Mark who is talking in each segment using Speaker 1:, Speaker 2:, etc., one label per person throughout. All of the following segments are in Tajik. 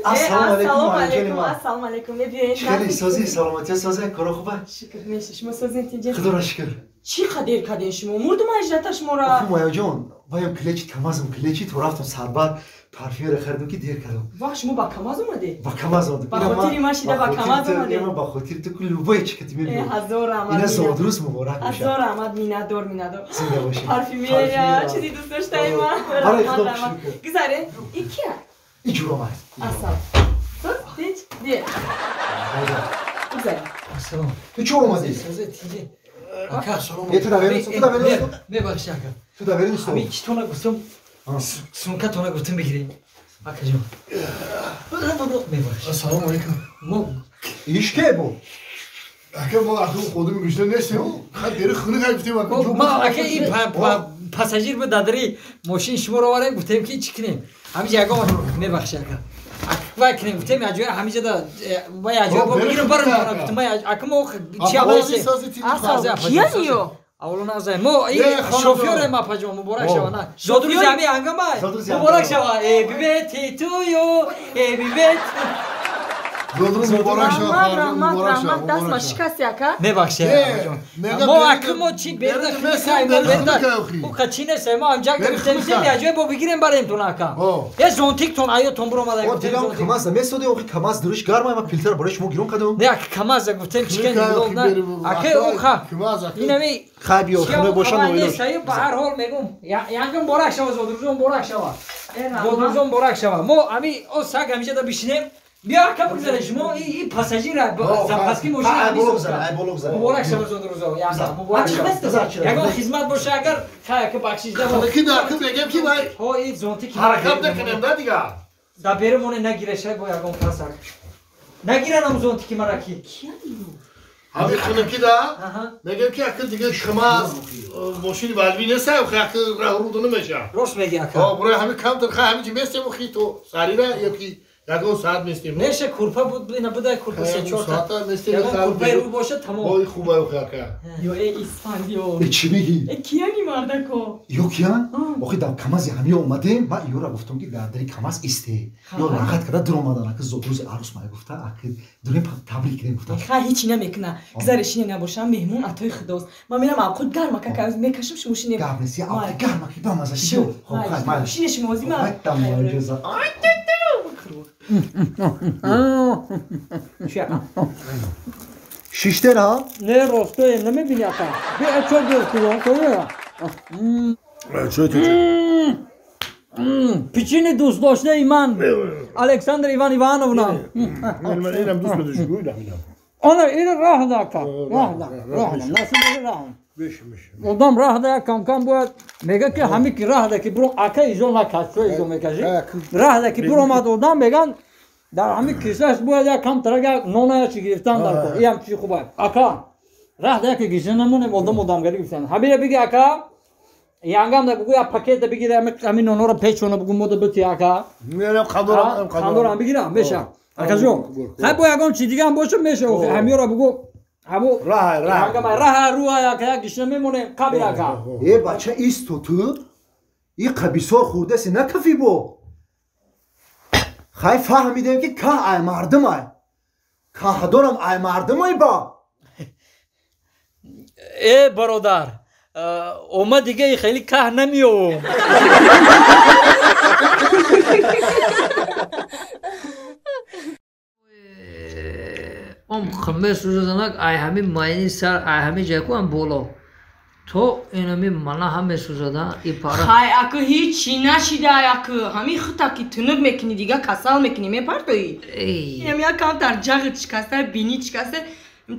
Speaker 1: Ассалому алейкум,
Speaker 2: ассалому алейкум.
Speaker 1: Хеле сози, саломатия сози, кора хуба?
Speaker 2: Шукр, меша, шумо созин тинҷе?
Speaker 1: Худоро шукр.
Speaker 2: Чӣ қадер каден шумо? Мурдум аждата шуморо.
Speaker 1: Охи мояҷон, ваям клечи камазм, клечи то рафтам сарбар парфюмера харидам ки дер кардам.
Speaker 2: Ва шумо ба камаз омаде?
Speaker 1: Ба камаз омадам.
Speaker 2: Ба хотири ман шида ба камаз омаде?
Speaker 1: Ба хотири ту любой чӣ ки мебинам.
Speaker 2: Ҳазор раҳмат.
Speaker 1: Ина зодрӯз муборак бошад.
Speaker 2: Ҳазор раҳмат, миннатдор, миннатдор.
Speaker 1: Зинда бошед.
Speaker 2: Парфюмерия, чизи дӯст доштаи ман.
Speaker 1: Барои худо шукр.
Speaker 2: Гузаре, и кия?
Speaker 1: И ҷуромад.
Speaker 2: Ассалом. Соз, тинч, бия. Гузаре.
Speaker 3: Ассалом.
Speaker 1: Ту чӣ омадӣ?
Speaker 3: Созе, тинҷе. Ака,
Speaker 1: ту доверен, ту доверен.
Speaker 3: Мебахши, ака.
Speaker 1: Ту доверен исто.
Speaker 3: Ами читона гуфтам, сумкатона гуфтам бигирем. Ака ҷон. Мебахши.
Speaker 4: Ассалому алейкум.
Speaker 3: Мо
Speaker 1: иш ке бу?
Speaker 4: Ака, мо аху худум гушта нестем. Ха дери хуни гай гуфтем ака.
Speaker 3: Ма ака и пассажир бу дадари мошин шуморо оварем, гуфтем ки чӣ кунем? Ҳамиҷа ягон мебахши, ака. Вай кунем, гуфтем аҷоя ҳамиҷа да вай аҷоя бо бигирем барем гуфтем ака мо чи аввалсе.
Speaker 2: Киян ё?
Speaker 3: Аввало назай. Мо шофёрем апаҷон, муборак шава. На. Зодрӯзи ҳами ҳангама. Муборак шава. Happy birthday to you. Happy birthday.
Speaker 4: Зодрӯз муборак шава,
Speaker 2: раҳмат, раҳмат, даст ма шикасти ака?
Speaker 3: Мебахши, апаҷон. Мо ака мо чи берда хисай мо берда. Ӯ қачи несай мо ҳамҷа гуфтем аҷоя бо бигирем барем тон ака. Е зонтиктон аётон буромада.
Speaker 1: О дилам камаз месоди, охи камаз дуриш гарма, ма филтр барои шумо гирон кардам.
Speaker 3: Не, ака камаз гуфтем чикен на. Ака ӯ инами
Speaker 1: хай биё, хона боша ноилош.
Speaker 3: Ба ҳар ҳол мегум, янгам муборак шава, зодрӯзон муборак шава. Зодрӯзон муборак шава. Мо ами о саг ҳамиҷа да бишинем. Биё ака бигзаре шумо и пассажира запаски мошин муборак шава зодрӯзо, янга муборак шава. Ягон хизмат боша агар хай ака бахшиш да.
Speaker 4: Ки да ки мегем ки вай.
Speaker 3: Ҳо и зонти ки
Speaker 4: ҳаракат накунем да дигар.
Speaker 3: Да беремоне нагире бо ягон кас ак. Нагиранам зонти ки мара ки.
Speaker 4: Ҳами хунуки да мегем ки ака дига шума мошини валви нестай, охи ака раҳрӯ намеша.
Speaker 3: Рост меги ака.
Speaker 4: Ҳо барои ҳами камтар хай ҳами ҷи местем охи то сарира ё ки ягон соат местем.
Speaker 3: Неша курпа буд, ина буда курпа се чор
Speaker 4: соата местем.
Speaker 3: Ягон курпаи рӯ бошад тамом.
Speaker 4: Ой хуба охи ака.
Speaker 2: Ё э Исфандиёр.
Speaker 1: Э чӣ мегӣ?
Speaker 2: Э кияни мардако?
Speaker 1: Ё киян? Охи дар камази ҳами омадем, ма ёра гуфтам ки дар дари камаз исте. Ё рағат карда дуромадан, ака зодрӯзи арӯс мая гуфта, ака дурем табрик кунем гуфта.
Speaker 2: Хай ҳичи намекуна. Гузаре шине набошам, меҳмон атои худост. Ман мерам авқот гарм ака каз мекашам шумо шине.
Speaker 1: Гап нест, я авқот гарм аки ба маза ши. Хоб хай май.
Speaker 2: Шине шумо ози ма.
Speaker 1: Айтам ҷаза. Шиште ра?
Speaker 3: Не, росте, намебини ака. Би чо гӯфтӣ, коя?
Speaker 4: Чо ту?
Speaker 3: Пичини дӯстдоштаи ман, Александр Иван Ивановна.
Speaker 4: Инам дӯст медошт, гӯй инам.
Speaker 3: Она ина раҳ да ака. Раҳ да, раҳ да. Насиб раҳ. Одам раҳ да кам-кам бояд мега ки ҳами ки раҳ да ки буро ака изо накаш, чо изо мекаши? Раҳ да ки буромад одам меган дар ҳами кисаш бояд як кам тарага нона чи гирифтан дар кор. Иам чи хуб аст. Ака раҳ да ки гиша намонем одам одамгари гирифтан. Ҳамира биги ака янгам да бугу я пакет да бигире ҳами нонора печона бугу мода бити ака.
Speaker 4: Мерам қандорам,
Speaker 3: қандорам бигирам меша. Ака ҷон. Хай бо ягон чи дигам боша меша. Ҳамиёра бугу ҳамо
Speaker 4: раҳ раҳ.
Speaker 3: Янгам раҳ руа ака як гишна мемонем қабир ака.
Speaker 1: Э бача исто ту и қабисор хӯрдаси накафи бо. Хай фаҳмидем ки каҳ ай мардум ай. Каҳдорам ай мардум ай ба.
Speaker 3: Э бародар, ома дига хеле каҳ намеёвам.
Speaker 5: Ом месӯзанак ай ҳами майни сар ай ҳами ҷайку ам боло то инами мана ҳам месӯзада и пара.
Speaker 2: Хай аку ҳичи нашида аку ҳами хута ки тунук мекунӣ дига касал мекунӣ мепартоӣ. Инам як камтар ҷағит шикаста, бинит шикаста,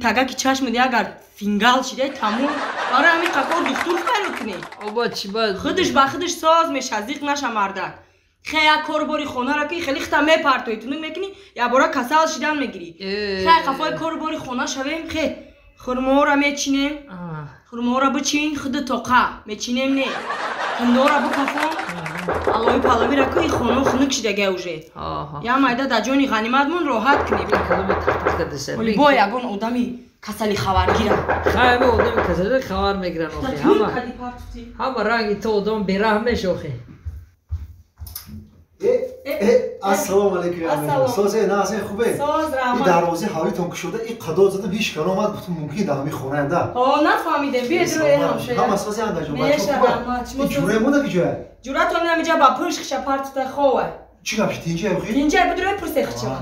Speaker 2: тагаки чашми агар фингал шида тамом. Барои ҳами қакор духтур файрод кунӣ.
Speaker 5: Оба чи ба
Speaker 2: худаш ба худаш соз меша, зиқ наша мардак. Хе як корбори хонара ки хеле хита мепартоӣ, тунук мекунӣ, якбора касал шидан мегирӣ. Хе қафои корбори хона шавем, хе хурмоҳоро мечинем, хурмоҳоро бичин, худи тоқа мечинем не. Ҳиндоро бикафон, алои палавира ку и хоно хунук шидага уже. Я майда дар ҷони ғаниматмон роҳат кунем. Бо ягон одами касали хабаргира.
Speaker 5: Хай бо одами касали хабар мегиран охи. Ҳама ҳама ранги то одам бераҳм меша охи.
Speaker 1: Э Ассалому алайкум. Созе назе хубе.
Speaker 2: Соз раҳмат.
Speaker 1: И дарвозаи ҳавлитон кушода, и қадо задам, ҳеч кар омад, гуфтам мумкин дар ҳамин хонаанда.
Speaker 2: Ҳо, нафаҳмидем. Биё ҷӯраи ҳамшоя.
Speaker 1: Ҳама созе анда ҷон, бачо
Speaker 2: Меша
Speaker 1: хубе.
Speaker 2: раҳмат. Шумо
Speaker 1: И ҷӯраи мо да киҷоя?
Speaker 2: Ҷӯратон ҳамиҷа ба пӯш хиша партута хова.
Speaker 1: Чӣ гап шид, тинҷа охи?
Speaker 2: Тинҷа бидурой пурсе хича.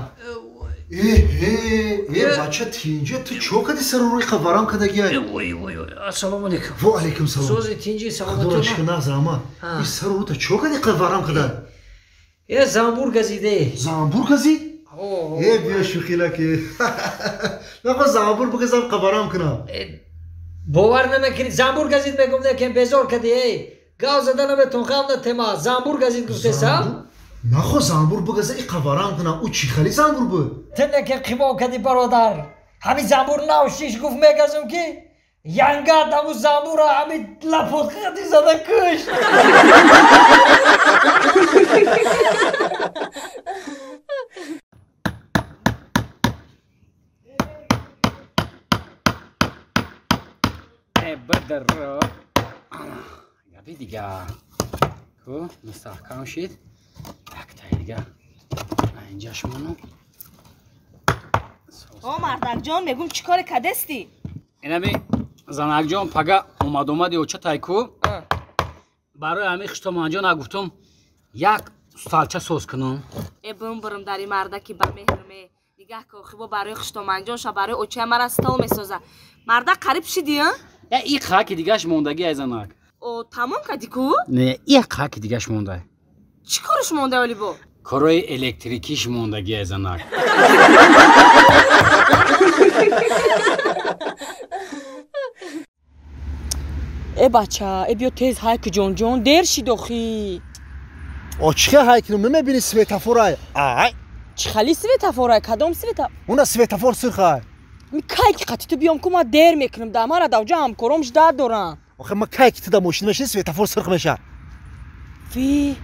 Speaker 1: Э, бача тинҷа, ту чо кади сару рӯи қаварам кадагиай?
Speaker 5: Ой, ой, ой, ассалому алайкум.
Speaker 1: Во алайкум салом.
Speaker 5: Сози тинҷи
Speaker 1: Худоро
Speaker 5: саломатона.
Speaker 1: шукр, нағз раҳмат. И сару рӯта чо кади қаварам када?
Speaker 5: Е замбур газиде.
Speaker 1: Замбур газид?
Speaker 5: О,
Speaker 1: Э, биё шӯхилаки. Нахо замбур бигазам қаварам кунам.
Speaker 5: Бовар намекунӣ, замбур газид мегум, лекин безор кади, эй. Гав зада наметон, ғам натема. Замбур газид гуфтесам?
Speaker 1: Нахо замбур бигаза и қаварам кунам. Ӯ чӣ хали замбур буд?
Speaker 5: Ту лекин қимон кади бародар. Ҳамин замбур нав шиш гуфт мегазум ки янгат ҳаму замбура ҳамин лапот қади зада кушт.
Speaker 6: Бадар габи дига ку мустаҳкам шид, яктаи дига инҷаш монам.
Speaker 2: О, мардакҷон, мегум чӣ коре кадести?
Speaker 6: Инами занакҷон, пага омад-омади оча тайку барои ҳамин хиштоманҷон гуфтум як сталча соз кунам.
Speaker 2: Э, бум бурум дари мардаки ба меҳрме. Нигаҳ ко, хибо барои хиштоманҷон ша барои очая мара стол месоза. Мардак қариб шиди, а?
Speaker 6: Я и хаки дигаш мондагӣ ай занак.
Speaker 2: О, тамом кади ку?
Speaker 6: Не, и хаки дигаш монда.
Speaker 2: Чӣ корш монда оли бо?
Speaker 6: Корои электрикиш мондагӣ ай занак.
Speaker 2: Э бача, э биё тез ҳайку ҷонҷон, дер шид охи.
Speaker 1: О, чӣ хел ҳай кунам? Намебини светофорай? Ай.
Speaker 2: Чӣ хали светофорай? Кадом света?
Speaker 1: Уна светофор сирхай.
Speaker 2: Ми кай ки қати ту биём ку ма дер мекунам, да мара давҷа ҳамкором ждат дорам.
Speaker 1: Охе ма кай ки ту да мошин мешини светофор сирх меша.
Speaker 2: Ви.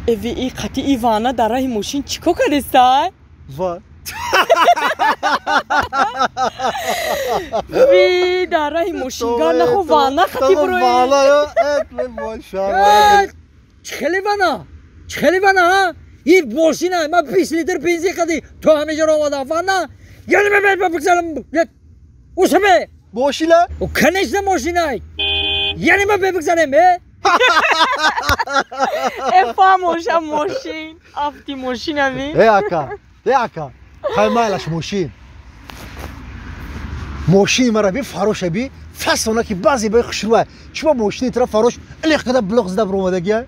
Speaker 2: Э ви и қати и вана дар раҳи мошин чӣ кор кардестай?
Speaker 1: Ва.
Speaker 2: Ви дар раҳи мошингар нахо вана қати бурои.
Speaker 1: Вана, э, мошалла.
Speaker 5: Чӣ хели вана? Чӣ хели вана, ҳа? И мошина, ман 20 литр бензин қади то ҳамиҷаро омадам. Вана? Яъне ман бигзарам. Усаме.
Speaker 1: Мошина?
Speaker 5: О, конечно мошина. Яъне ман бигзарем, э?
Speaker 2: Э фамоша мошин, афти мошина ви.
Speaker 1: Э ака, э ака. Хай майлаш мошин. Мошини мара би фароша би фасона ки баъзе баи хушрӯай. Чиба мошини тара фарош илех када блок зада буромадагия?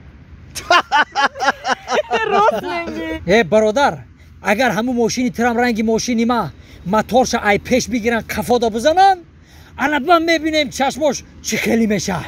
Speaker 2: Рост мегӣ.
Speaker 5: Э бародар, агар ҳамун мошини тирам ранги мошини ма моторша ай пеш бигиран қафода бизананд, ана ба мебинем чашмош чӣ хеле меша.